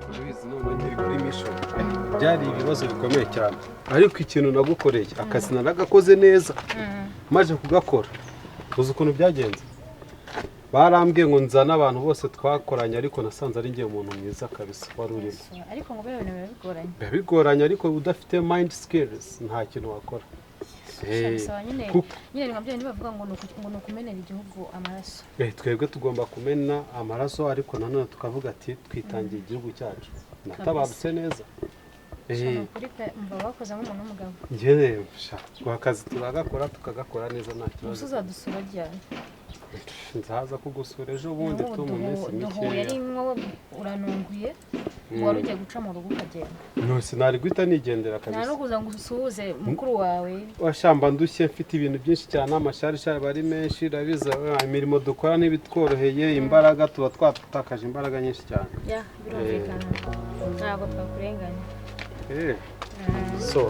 Urabizi, none nkiri kuri mission byari ibibazo bikomeye cyane, ariko ikintu nagukoreye, akazi naragakoze neza. Maze kugakora, uzi ukuntu byagenze? Barambwiye ngo nzane abantu bose twakoranye, ariko nasanze ari njye umuntu mwiza kabisa wari urimo. Ariko ngo biriya bintu biba bigoranye. Biba bigoranye, ariko udafite mind skills nta kintu wakora. Bisaba nyine nyine nka bya bindi bavuga ngo ni ukumenera igihugu amaraso. Twebwe tugomba kumena amaraso, ariko nanone tukavuga ati twitangiye igihugu cyacu, natabarutse neza. Ni ukuri pe, mva bakoze nk'umuntu w'umugabo. Njyewe sha, akazi turagakora, tukagakora neza, nta kibazo. Ubuse uzadusura ryari? Nzaza kugusura ejo bundi tu, mu minsi Duhuye mikeya. ari nko uranunguye, wari ugiye guca mu rugo ukagenda. No, sinari guhita nigendera Nta kabisa. no kuza ngo usuhuze mukuru wawe. Washamba ndushye, mfite ibintu byinshi cyane, amasharishari aba ari menshi, urabizi, imirimo dukora ntibitworoheye, imbaraga tuba twatakaje, imbaraga nyinshi cyane. Ya, birumvikana, ntabwo twakurenganya. So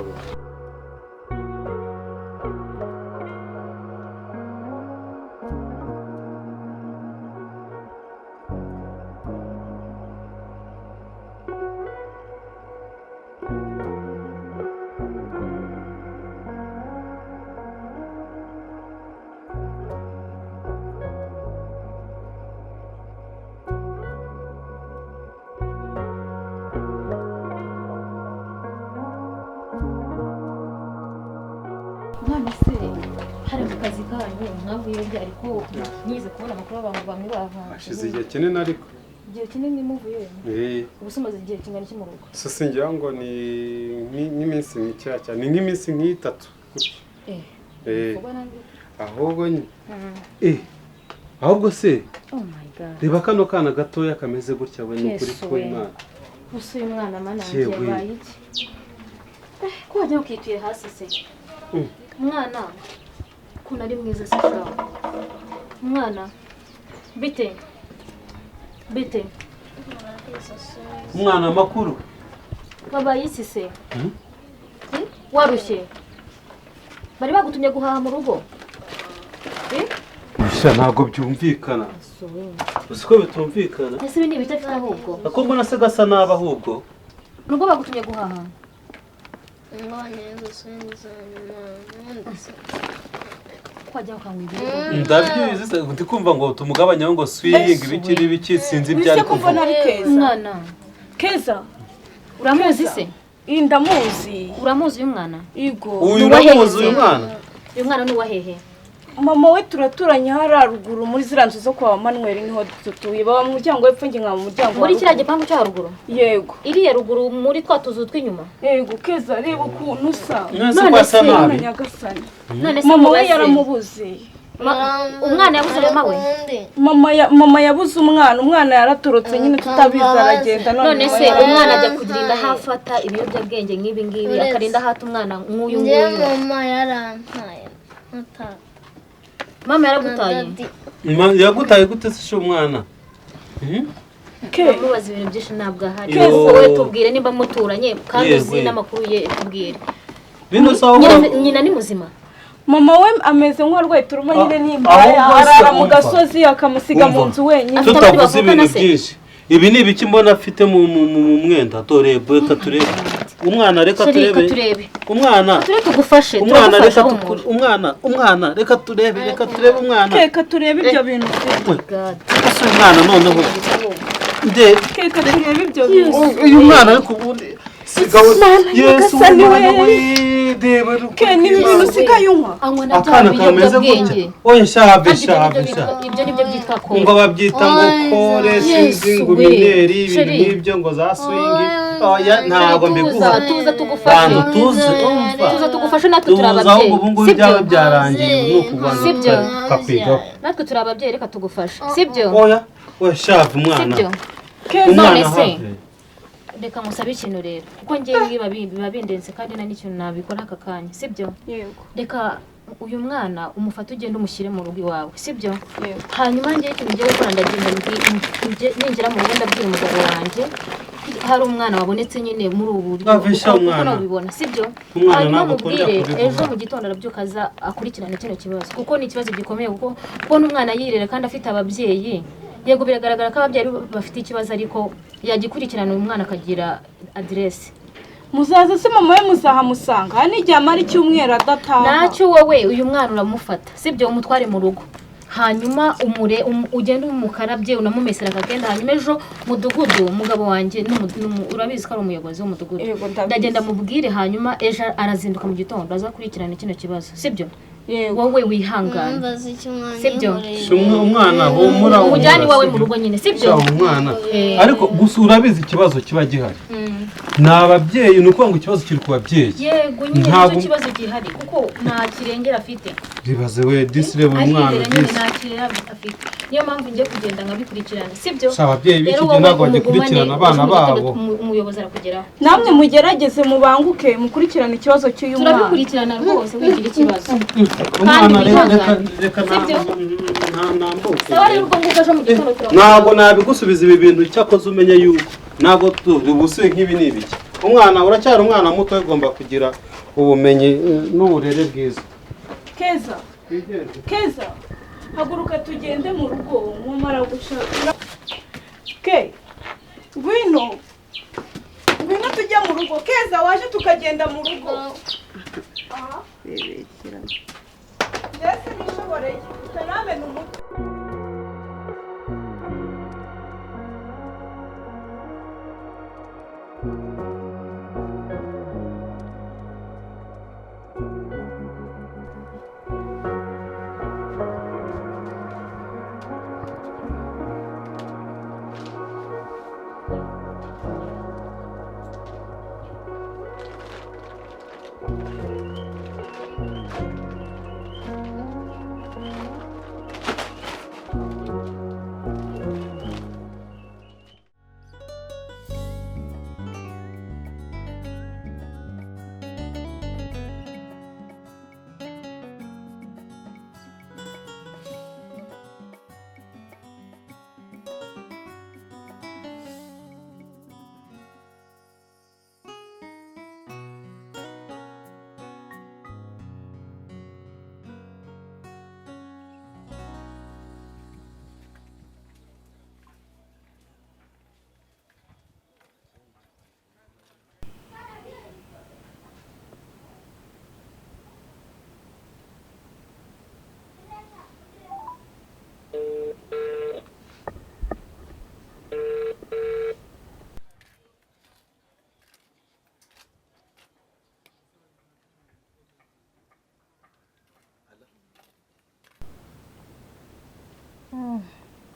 None se hari mu kazi kanyu mwavuyeyo ryari, ariko nyize kubona amakuru abantu bamwe bavanze? Hashize igihe kinini ariko. Igihe kinini muvuyeyo? Eh. Ubu se umaze igihe kingana iki mu rugo? So singira ngo ni nk'iminsi mikeya cyane, ni nk'iminsi nk'itatu gutyo. Vuba nanjye. Ahubwo ahubwo se Oh my God! reba kano kana gatoya kameze gutya we, ni ukuri Yesu we. kw'Imana. Gusa uyu mwana, mana yanjye, Yewe. yabaye iki? Ko wagira ngo ukituye hasi se? Umwana ukuntu ari mwiza se shawe! Umwana, bite bite? Umwana, amakuru? Wabaye iki se? Warushye? Bari bagutumye guhaha mu rugo? Sha, ntabwo byumvikana. Uzi ko bitumvikana? Ese ibi ni ibiki afite ahubwo? Ako mbona se gasa nabi ahubwo. Nubwo bagutumye guhaha? Neza ubundi. Ko wajya ukanywa ibiryo. Ndabizi se, ndi kumva ngo tumugabanyeho ngo swing, ibiki n'ibiki, sinzi ibyo ari Ese kuva kuvuga. nari Keza? Umwana. Keza. Uramuzi se? Iyi ndamuzi. Uramuzi uyu mwana? Igo. Uyu uramuzi, uyu mwana? Uyu mwana ni uwa hehe? Mama we turaturanye hariya ruguru muri ziriya nzu zo kwa Manuel, niho dutuye. Baba mu muryango w'epfo, njye nkaba mu muryango wa Muri kiriya ruguru. gipangu cyo haruguru? Yego. Iriya ruguru muri twa tuzu tw'inyuma? Yego. Keza, reba ukuntu usa. None se ko asa Mana nabi? nyagasani! None se Mama we mubaze. yaramubuze. Umwana yabuze mama we? Mama yabuze umwana, umwana yaratorotse nyine tutabizi, aragenda. None se mama umwana ajya kurinda aho afata ibiyobyabwenge nk'ibi ngibi, Uretse. akarinda aho ata umwana nk'uyu Njye nguyu? mama yarantaye natata. Mama Na yaragutaye? daddy. Yagutaye gute se she umwana? Ke Mubaza ibintu byinshi, ntabwo ahari. Yo. Wowe tubwire nimba muturanye kandi uzi Yewe. n'amakuru ye, tubwire. Bino sawa. Nyina ni muzima? Mama we ameze nk'uwarwaye turuma nyine, n'imbaya, Ahubwo se arara mu umva. gasozi akamusiga mu Umva. nzu wenyine. Afite abandi Tutavuze bavukana ibintu se? byinshi, ibi ni ibiki mbona afite mu mwenda? Dore, reka turebe umwana, reka Sheri, reka turebe. turebe. Umwana. Turebe tugufashe. Umwana, Turagufasha, reka humura. umwana, reka turebe, reka turebe umwana. Keka, turebe ibyo bintu ufite. God. Ese uyu mwana noneho nde? Keka, turebe ibyo bintu. Uyu mwana ariko ubundi Sigaho. Mana, Yesu nyagasani umwana we. we, reba. Ke ni ibintu usigaye unywa? Anywa na bya Akana kameze gutya. biyobyabwenge. Oya, shabe. Kandi ibyo Shabe nibyo sha. ibyo nibyo byitwa kore. Ngo babyita ngo kore, sinzi Yesu ngo we. mineri, ibintu Chérie. nk'ibyo, ngo za swingi. Oya, ntabwo mbiguha. Tuza, tuza tugufashe. Bantu tuze, umva. Tuza tugufashe, natwe turi Tuza ababyeyi. ahubwo ubu ngubu Sibyo? byaba byarangiye, ubu ni ukubanza Sibyo? tukakwigaho. Natwe turi ababyeyi, reka tugufashe, sibyo? Oya, oya, shabe umwana. Sibyo? Keza. Umwana None se, hafi. Reka ngusabe ikintu rero, kuko ngewe biba bindenze kandi nta n'ikintu nabikora aka kanya, sibyo? Yego. Reka uyu mwana umufate, ugende umushyire mu rugo iwawe, sibyo? Yego. Hanyuma ngewe ikintu ngiye gukora, ndagenda ningera mu rugo ndabwira umugabo wanjye hari umwana wabonetse nyine muri ubu buryo. Ave sha, uko umwana. nabibona, sibyo? Umwana Hanyuma ntabwo twongera mubwire kubivuga. ejo mu gitondo arabyuka aza akurikirane kino kibazo, kuko ni ikibazo gikomeye, kuko kubona umwana yirera kandi afite ababyeyi, yego biragaragara ko ababyeyi bafite ikibazo, ariko yagikurikirana uyu mwana akagira aderesi. Muzaza se mama we muzahamusanga? Hari n'igihe amara icyumweru adataha. Ntacyo, wowe uyu mwana uramufata, sibyo? Umutware mu rugo, hanyuma umure ugende umukarabye, unamumesera akagenda. Hanyuma ejo mudugudu, umugabo wanjye urabizi ko ari umuyobozi w'umudugudu. Yego, ndabizi. Ndagenda mubwire, hanyuma ejo arazinduka mu gitondo azakurikirana kino kibazo, sibyo? Yego. Wowe wihangane. Mbaza icyo umwana Sibyo? yankoreye. Si umwana, humura. Umujyane Humura, iwawe mu sibyo? rugo nyine, sibyo? Sha, umwana. Eh. Ariko gusa urabizi ikibazo kiba gihari ni ababyeyi, ni ukuvuga ngo ikibazo kiri ku babyeyi. Yego nyine. Nicyo kibazo gihari, kuko nta kirengera afite. Ribaze we disi, reba uyu mwana. Arirera nyine. Disi. Nta kirera afite, niyo mpamvu ngiye kugenda nkabikurikirana, sibyo? Si ababyeyi b'iki Rero gihe wowe ntabwo umugumane, bagikurikirana abana ejo mu gitondo babo. Umuyobozi arakugeraho. Namwe mugerageze mubanguke mukurikirane ikibazo cy'uyu mwana. Turabikurikirana rwose, wigira ikibazo. Umwana Kandi rero reka wihangane. reka Sibyo? Nambuke. Sawa rero, ubwo ngubwo ejo mu gitondo turakugeraho. Ntabwo nabigusubiza ibi bintu, cyakoze umenye yuko ntabwo tubusuye nk'ibi ni ibiki. Umwana uracyari umwana muto, ugomba kugira ubumenyi n'uburere bwiza. Keza, Keza, haguruka tugende mu rugo nkumara gushaka. Ke, ngwino, ngwino tujye mu rugo. Keza, waje tukagenda mu rugo? Mbese nishoboreye utaramena umutwe.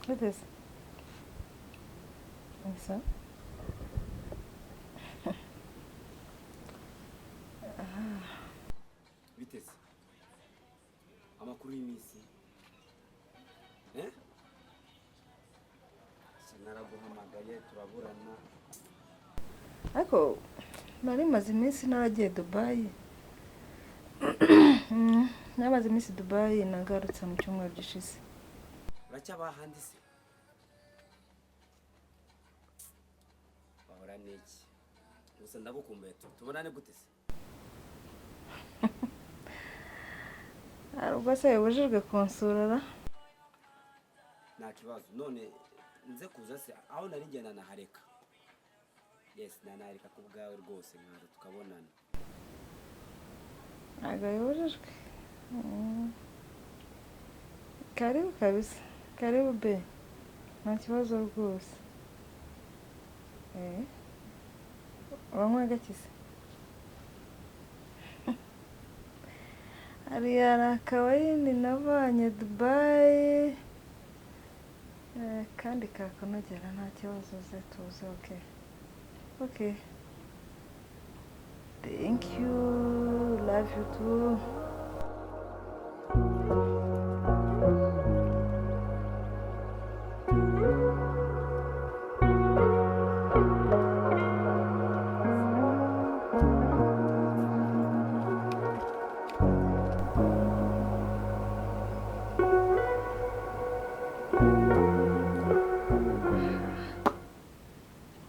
What is? Isa? Biteze amakuru y'iminsi, eh? Se naraguhamagaye turaburana. Ariko nari maze iminsi naragiye Dubayi. Namaze iminsi Dubayi, nagarutse mu cyumweru gishize. Uracyabahandi se? Bahora n'iki gusa? Ndagukumbuye, tubonane gute se? Hari ubwo se bibujijwe kunsura ra? Nta kibazo. None nze kuza se? Aho nari ngenda nahareka, yes, nanahareka ku bwawe rwose, nkaza tukabonana. Ntabwo bibujijwe. Karibu kabisa. Karibu be. Nta kibazo rwose. Eh. Uranywa gakize. Hariya hari akawayini navanye Dubai kandi kakunogera nta kibazo ze tuze. Okay. Okay. Thank you. Love you too.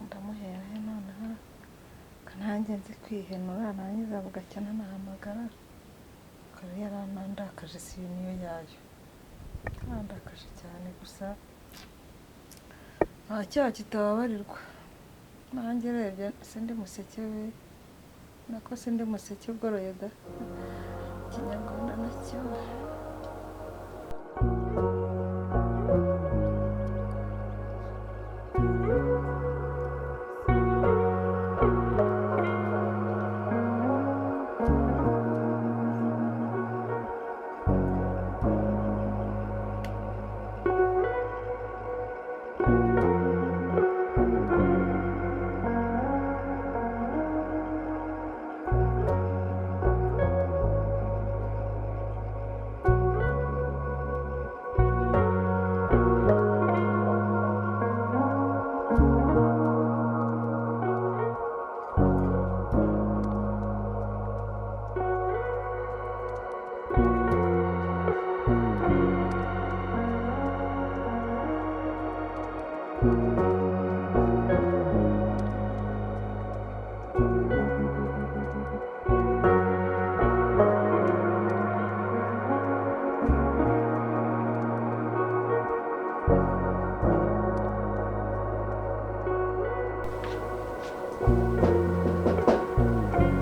Ndamuhera he noneho nanjye nzi kwihenura narangiza bugacya nanahamagara akaba yaranandakaje si iyo niyo yayo yarandakaje cyane gusa nta cyaha kitababarirwa nanjye urebye sindi museke we nako sindi museke ugoroye da ikinyarwanda nacyo.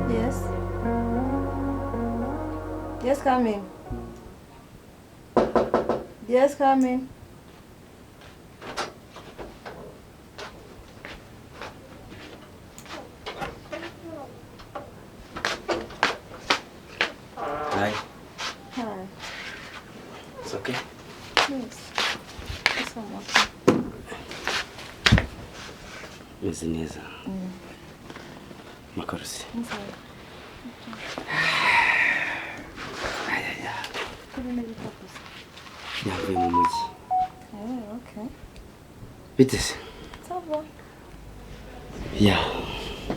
Yes. Yes, come in. Yes, come in. Hi. Hi. It's okay? Yes. It's okay. Meze neza. Makorusi. Yavuye mu mujyi. Okay. Bite se? Ça va. Ya.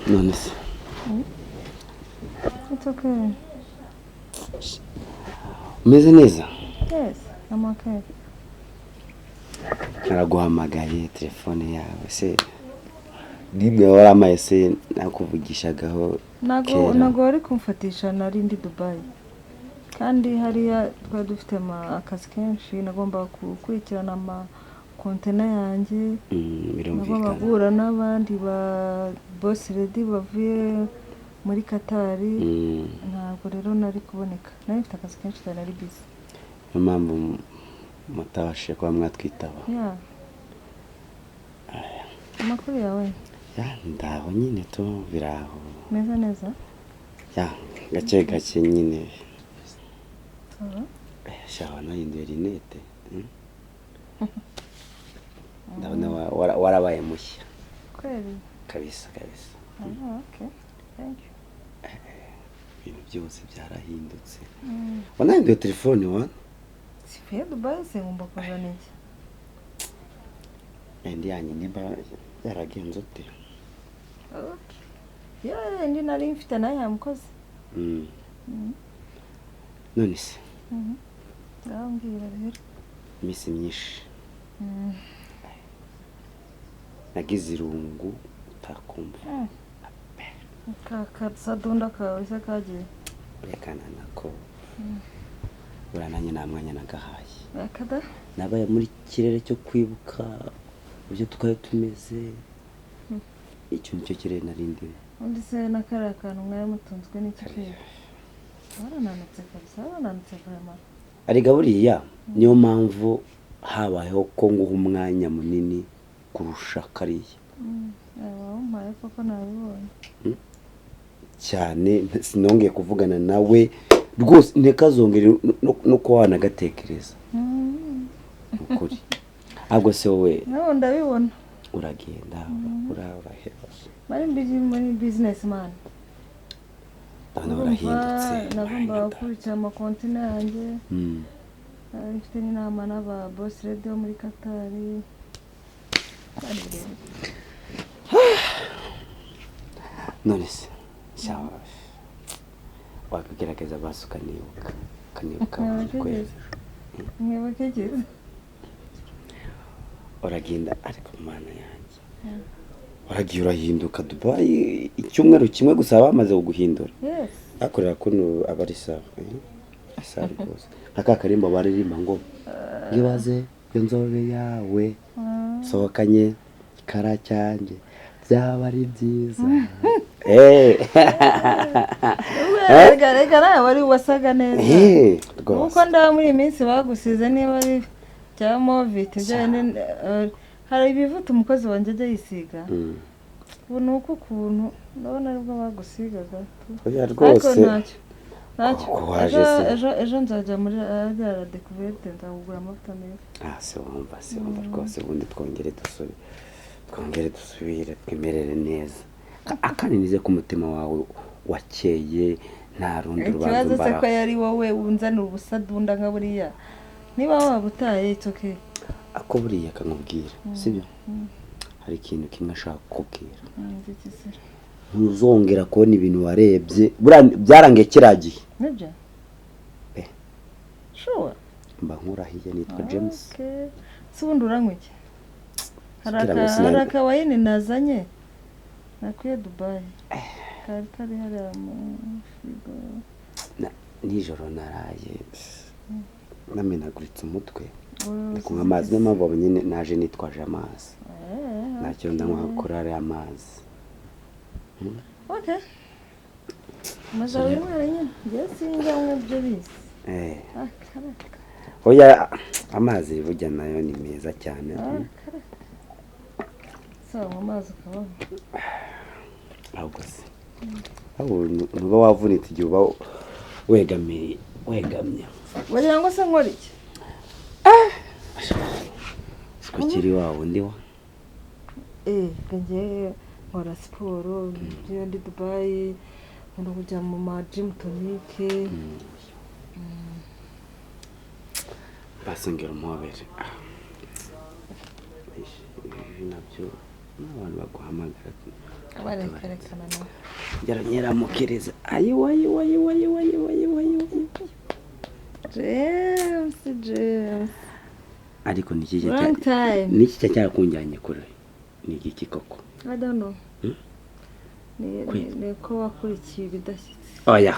None se. It's okay. Umeze neza? Yes, I'm okay. Naraguhamagaye telefone yawe se nimwe waramaye se nakuvugishagaho. Ntago wari kumfatisha nari ndi Dubai kandi hariya twari dufite akazi kenshi nagomba gukurikirana ama kontena yanjye nagomba guhura n'abandi ba boss lady bavuye muri Katari. Ntabwo rero nari kuboneka nari mfite akazi kenshi cyane nari busy. Niyo mpamvu mutabashije kuba mwatwitaba. Amakuru yawe? Ya ndaho nyine tu biraho. Meza neza? Ya gake gake nyine. Shawa nahinduye rinete. Ndabona warabaye mushya. Kweli? Kabisa kabisa. Okay. Thank you. Ibintu byose byarahindutse. Wanahinduye telefone wa? Sivuye Dubai se ngomba kuzana iki? Endi yanjye nimba yaragenze ute? Okay. Ya ndi nari mfite nayo yamukoze. None se? Ngambwira rero. Iminsi myinshi. Nagize irungu utakumva. Kasadunda kawe se kagiye? Rekana nako. Buriya nanjye nta mwanya nagahaye. Akada? Nabaye muri kirere cyo kwibuka ibyo twari tumeze. Icyo nicyo kirere nari ndimo. Undi se na kariya kantu mwari mutunzwe n'iki kwiga? Warananutse kabisa, warananutse vraiment. Arega buriya niyo mpamvu habayeho ko nguha umwanya munini kurusha kariya. Wampaye koko nabibonye. Cyane sinongeye kuvugana nawe rwose, ntikazongere no kuba wanagatekereza. Ukuri ahubwo se wowe? Nawe ndabibona. Uragenda urakura, uraheba. Bari busy muri business man. Ndabona warahindutse. Nagombaga gukurikira amakontina yanjye. Mfite n'inama n'aba boss radio muri Katari. None se sawa, wakagerageza basi ukanibuka kwezi. Nkibuka. Uragenda ariko mana yanjye, uragiye urahinduka. Dubai icyumweru kimwe gusa bamaze kuguhindura. Yes. Akorera kuno aba ari sawa, sawa rwose. Nka ka karimbo baririmba ngo ngibaze iyo nzobe yawe sohokanye kara cyanjye byaba ari byiza. Reka nawe wari wasaga neza. Rwose. Kuko ndaba muri iyi minsi bagusize niba ari bya Movit, hari ibivuta umukozi wanjye ajya yisiga. Ubu ni uko ukuntu ndabona aribwo bagusigaga. Oya rwose. Ntacyo. Ntacyo. Ejo nzajya muri la découverte, nzagura amavuta meza. Se wumva rwose, ubundi twongere dusubire twimerere neza. Akandi nize ku mutima wawe wakeye, nta rundi rubanza Ikibazo se mbaraho. ko yari wowe unzanira ubusadunda nka buriya. Niba wabutaye it's okay. Ako buriya kankubwira, sibyo? Hari ikintu kimwe ashaka kukubwira. Ntuzongera kubona ibintu warebye. Byarangiye kiriya gihe. Nibyo? Sure. Mba nkurahiye nitwa James. Okay. Se ubundi uranywa iki? Hari akawayini nazanye. Nakuye Dubai. Kari kari hariya mu firigo. Nijoro naraye namenaguritse umutwe. Ndi kunywa amazi, niyo mpamvu wabonye naje nitwaje amazi. Ntacyo ndanywa kuri ariya amazi. Okay. Maze winywera nyine. Njye sinjyanywa ibyo bisi. Oya amazi burya nayo ni meza cyane. Sawa, amazi ukabaho. Ahubwo se ntuba wavunitse igihe uba wegamye. Wagira ngo se nkora iki? Siko kiri wa wundi wa. Njye nkora siporo, iyo ndi Dubai nkunda kujya mu ma gym tonique. Basongera umuhobere. Ibi nabyo n'abantu baguhamagara. Barekerekana nawe. Nyeramukiriza. Ayiwa ayiwa ayiwa ayiwa ayiwa ayiwa. James. Ariko niki cyakunjyanye kure? Ni iki koko? I don't know. Ni ko wakurikiye ibidashyitse. Oya.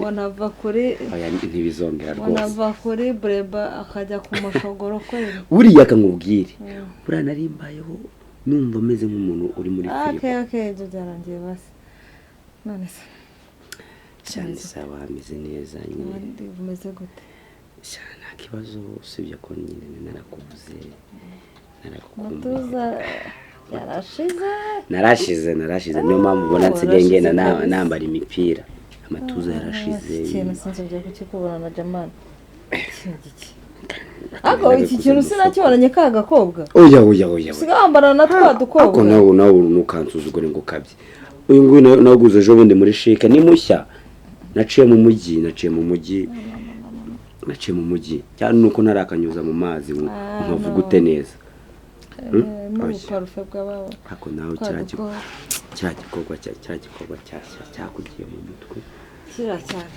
Wanava kuri. Oya ntibizongera rwose. Wanava kuri breba akajya ku mushogoro kweli. Buriya kankubwire. Buriya nari mbayeho numva meze nk'umuntu uri muri firigo. Okay, ibyo byarangiye basi. None se cyane sawa, ameze neza nyine. Umeze gute? Nta kibazo usibye ko nyine narakubuze. Narakukumbuye. Amatuza yarashize. Narashize niyo mpamvu ubona nsigaye ngenda nambara imipira. Amatuza yarashize. Ikintu sinzongera kukikubona na Jamani. Iki. Ako iki kintu sinakibonanye ka gakobwa. Oya. Usiga wambara na twa dukobwa. Ako nawe nukansuzugure ngo kabye. Uyu nguyu naguze ejo bundi muri shike ni mushya. Naciye mu mujyi. Cyane nuko narakanyuza mu mazi nkavuga ute neza. N'ubuparufe bw'ababo. Ako nawe kiriya gikorwa cyakugiye mu mutwe. Kiriya cyane.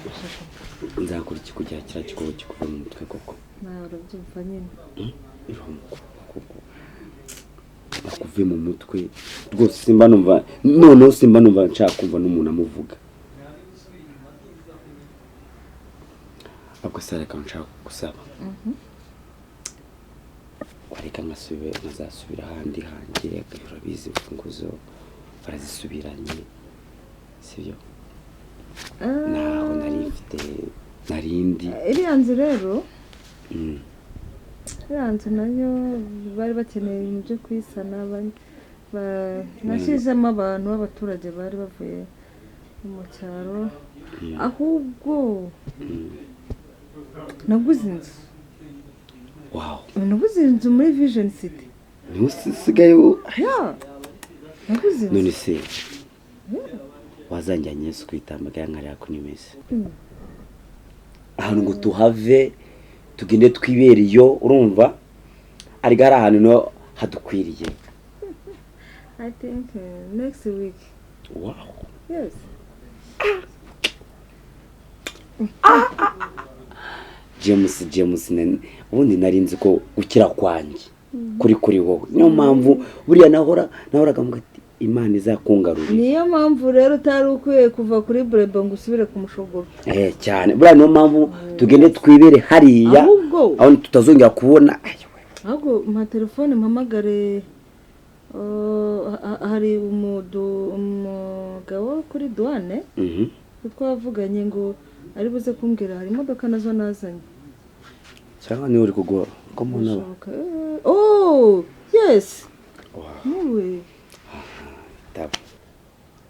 Nzakora iki kugira kiriya gikorwa kikuve mu mutwe koko? Nawe urabyumva nyine. Akuve mu mutwe rwose simba numva, noneho simba numva nshaka kumva n'umuntu amuvuga. Ahubwo se reka nshaka kugusaba. Wareka nkazasubira ahandi hanjye, urabizi imfunguzo barazisubiranye, sibyo? Naho nari mfite narindi. Iriya nzu rero, iriya nzu nayo bari bakeneye ibintu byo kuyisana, Nashyizemo abantu b'abaturage bari bavuye mu cyaro. Ahubwo naguze inzu. Wow. Naguze inzu muri Vision City. Niho usigaye Yeah. Naguze inzu. None se wazanjyanye Yesu kwitambagaya nkareba ko nimeze. Ahantu ngo tuhave tugende twibere iyo, urumva ariko ari ahantu no hadukwiriye. I think next week. Wow. Yes. James ubundi nari nzi ko gukira kwanjye kuri wowe. Niyo mpamvu buriya nahoraga mvuga ati Imana izakungarurira. Niyo mpamvu rero utari ukwiye kuva kuri Breba ngo usubire ku mushogoro. Cyane. Buriya niyo mpamvu tugende twibere hariya aho tutazongera kubona. Ahubwo mpa telefone mpamagare. Hari umugabo kuri douane twavuganye ngo ari buze kumbwira hari imodoka nazo nazanye. Cyangwa niwe uri kugora ko mbona. Oh yes. Niwe.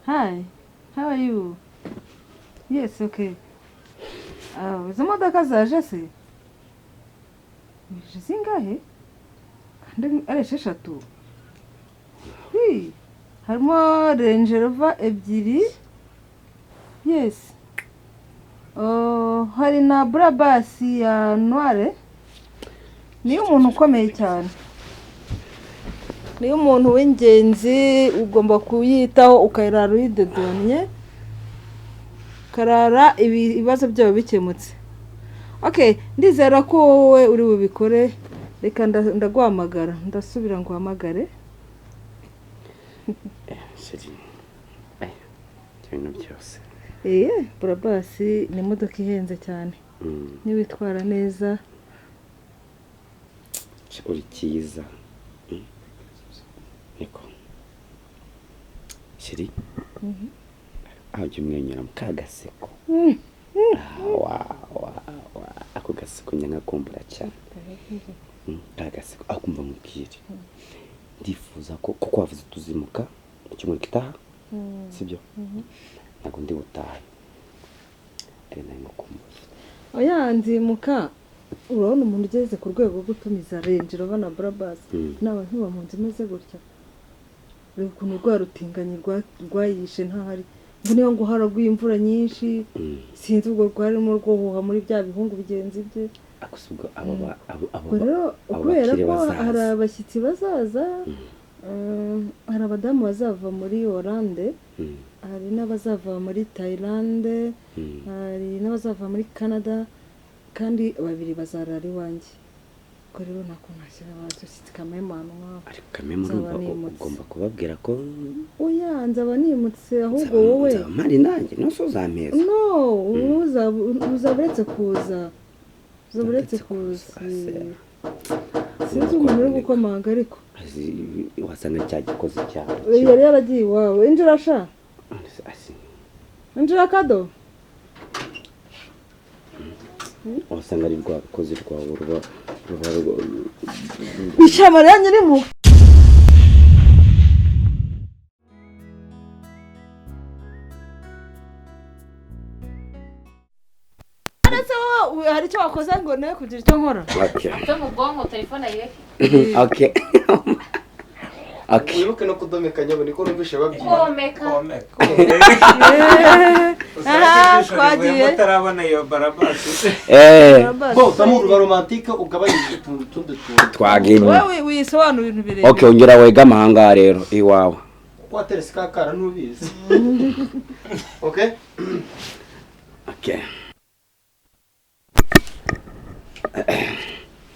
Hi, how are you? Yes, okay. Izo modoka zaje se? Zingahe? Kandi ari 6. Harimo Range Rover 2. Yes. Hari na Brabus ya noire. Niyo umuntu ukomeye cyane. Niyo umuntu w'ingenzi ugomba kuyitaho ukayirara uyidedonye. Karara ibibazo byabo bikemutse. Okay, ndizera ko wowe uri bubikore. Reka ndaguhamagara, ndasubira ngo uhamagare. Ibintu byose. Brabus ni imodoka ihenze cyane. Niwitwara neza. Uri cyiza. Niko. Shiri. Aho umwenyura mu kagaseko. Wa. Ako gaseko nyangakumbura cyane. Kagaseko akumva mubwire. Ndifuza ko kuko wavuze tuzimuka mu cyumweru gitaha. Sibyo? Ntabwo ndi butahe. Ari nayo ngukumbuye. Oya nzimuka. Urabona umuntu ugeze ku rwego rwo gutumiza Range Rover na Brabus naba nkiba mu nzu imeze gutya. Reba ukuntu rwa rutinganye rwayishe ntahari. Ngo niyo ngo haraguye imvura nyinshi. Sinzi ubwo rwarimo rwohuha muri bya bihungu bigenzi bye. Akusubwo abo kubera ko hari abashyitsi bazaza. Hari abadamu bazava muri Hollande, hari n'abazava muri Thailand, hari n'abazava muri Canada, kandi babiri bazarara iwanjye. Ubwo rero nta kuntu nashyira abashyitsi kameme ahantu nk'aho. Ariko kameme urumva ugomba kubabwira ko oya nzaba nimutse, ahubwo wowe nzaba mpari nanjye nose uzampeza. No, uzaba uretse kuza. Uzaba uretse kuza. Sinzi umuntu uri gukomanga ariko wasanga cya gikozi cyawe yari yaragiye iwawe. Injira sha. Injira kado. Wasanga ari rwa rukozi rwawe ruba ishyamba rya nyirimo. Hari icyo wakoze ngo nawe kugira icyo nkora. Mve mu bwonko telefone ayireke. Okay. Okay. Wibuke no kudomeka nyabo niko numvishe babyiye. Komeka. Twagiye. Mutarabona iyo Brabus. Bo tamu ruba romantique ugabanyije utuntu tundi tuntu. Twagiye. Wewe wisobanura ibintu birebire. Okay, ongera wega amahanga rero iwawe. Kuko aterese kakara ntubizi. Okay? Okay.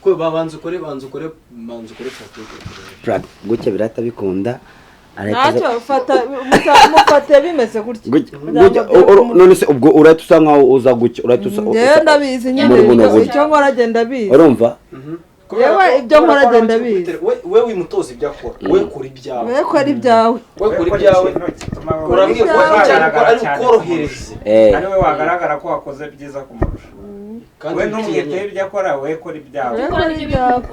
Ko babanza ukore pratique. Gutya birata bikunda. Ntacyo fata mufate bimeze gutya. None se ubwo urahita usa nkaho uza gutya, urahita usa. Ngenda bizi nyine icyo nkora agenda bizi. Urumva? Yewe ibyo nkora agenda bizi. We wimutoza ibyo akora, we kora ibyawe. We kora ibyawe. We kora ibyawe. Uramwikora cyane ari ukorohereze. Ari we wagaragara ko wakoze byiza kumurusha. We ntumwiteho ibyo akora, we kora ibyawe. We kora ibyawe.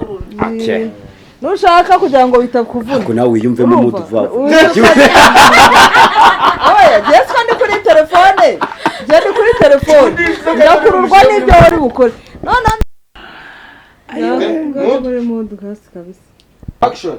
Okay. Nushaka kugira ngo bitakuvuna. Ariko nawe wiyumvemo Urumva? umudu vuba vuba. Oya, njye siko ndi kuri telefone, njye ndi kuri telefone, ndakururwa n'ibyo wari bukore none Mood. muri mood hasi kabisa. Action.